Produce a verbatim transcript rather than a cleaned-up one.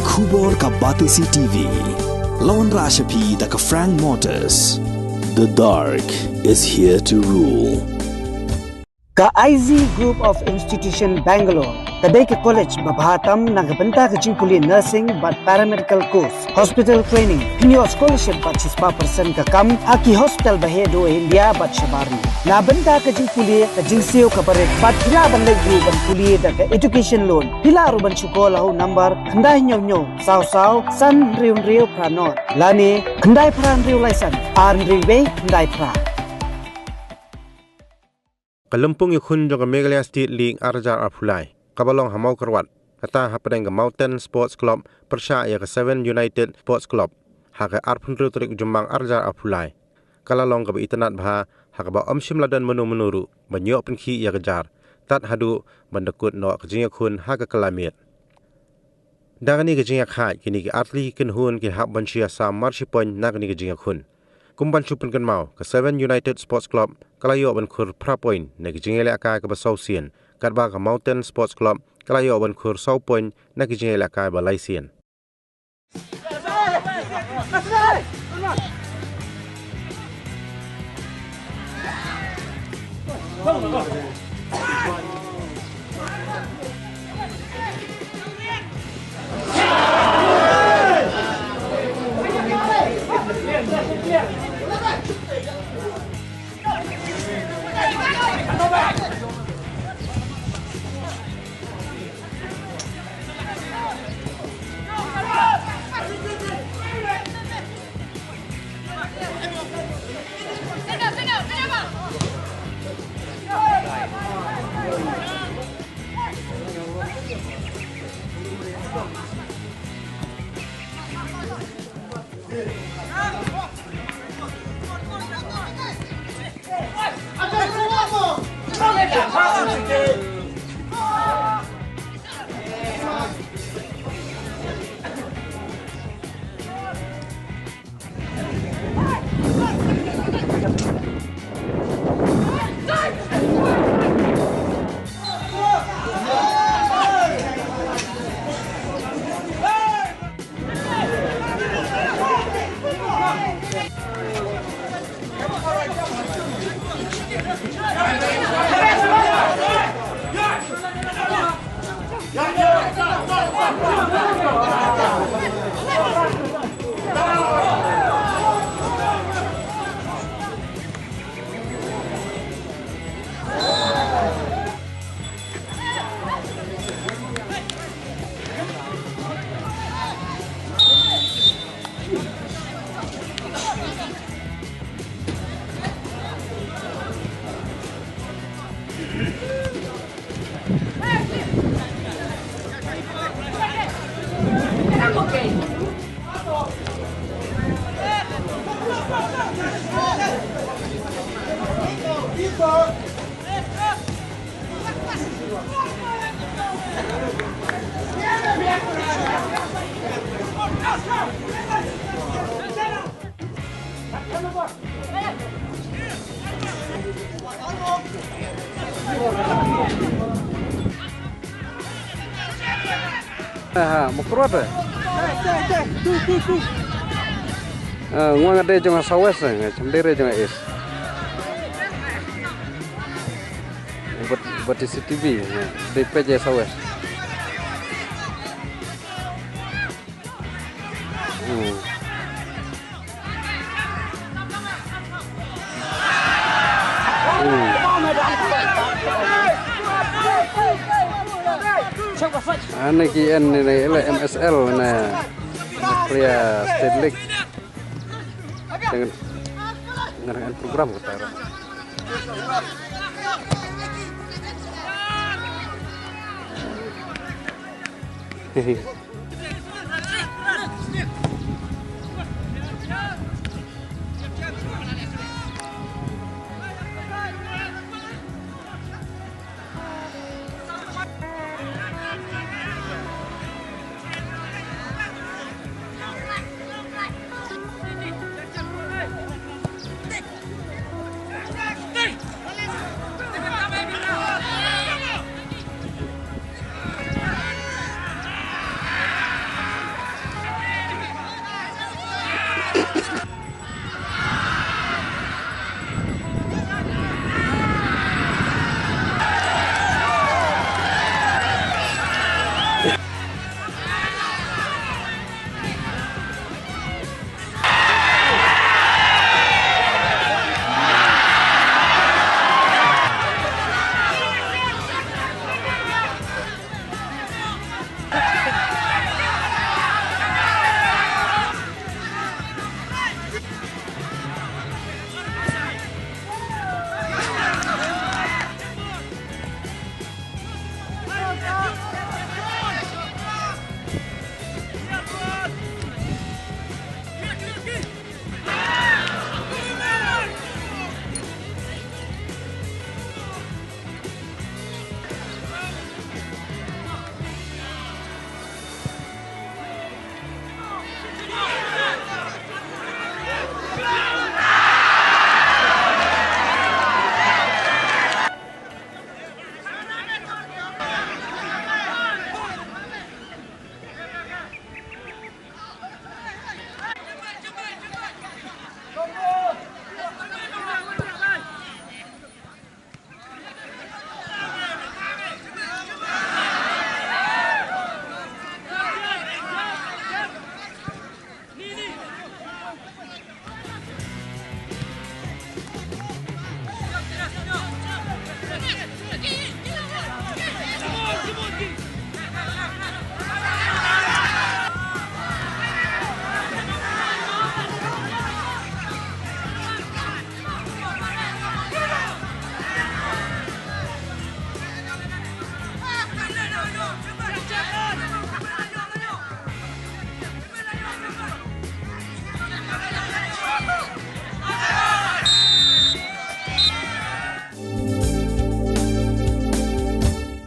Khubor ka Batesi T V. La wanrah sha phi da ka Frank Motors. The dark is here to rule. Ka I Z Group of Institution Bangalore ka dei ka college ba bha tam na ka bynta ka jingpule nursing bad paramedical course, hospital training, pynïoh scholarship bad shispah percent ka kam ha ki hospital ba heh duh ha India bad shabar ri. Na bynta ka jingpule ka jingsiew kaba rit bad phi lah ban leit ruh ban pule da ka education loan. Phi lah ruh ban shu call ha u number khyndai hynñiew hynñiew saw saw san hynriew hynriew phra nod lane khyndai phra hynriew lai san ar hynriew wei khyndai phra. Ka lympung ïakhun jong ka Meghalaya State League ar hajar arphew lai kaba long ha Mawkyrwat, kata hapdeng ka Mountain Sports Club pyrshah ïa ka Seven United Sports Club ha ka arphew hynriew tarik u Jymmang ar hajar arphew lai, ka la long kaba itynnad bha ha kaba ym shym la don mano mano ruh ban ïoh pynkhih ïa ka jar tad haduh ban da kut noh ka jingïakhun ha ka kylla miet. Da kane ka jingïakhaid, kine ki artylli ki kynhun ki hap ban shu ïasam mar shi point na kane ka jingïakhun. Kum ban shu pynkynmaw, ka Seven United Sports Club ka la ïoh ban khur phra point na ka jingïalehkai kaba saw sien, katba ka Mountain Sports Club ka la ïoh ban khur saw point na ka jingïalehkai ba lai sien. Ha, Mawkyrwat eh. Ah, nga nga dei jong ka South West, nga chim dei re jong ka East. Bat, Batesi T V, nga dei page South West. Hmm. Hmm. Ane ki en ne, ne, le M S L ne, ne player State League. Dengan, dengan program kita. Hehe.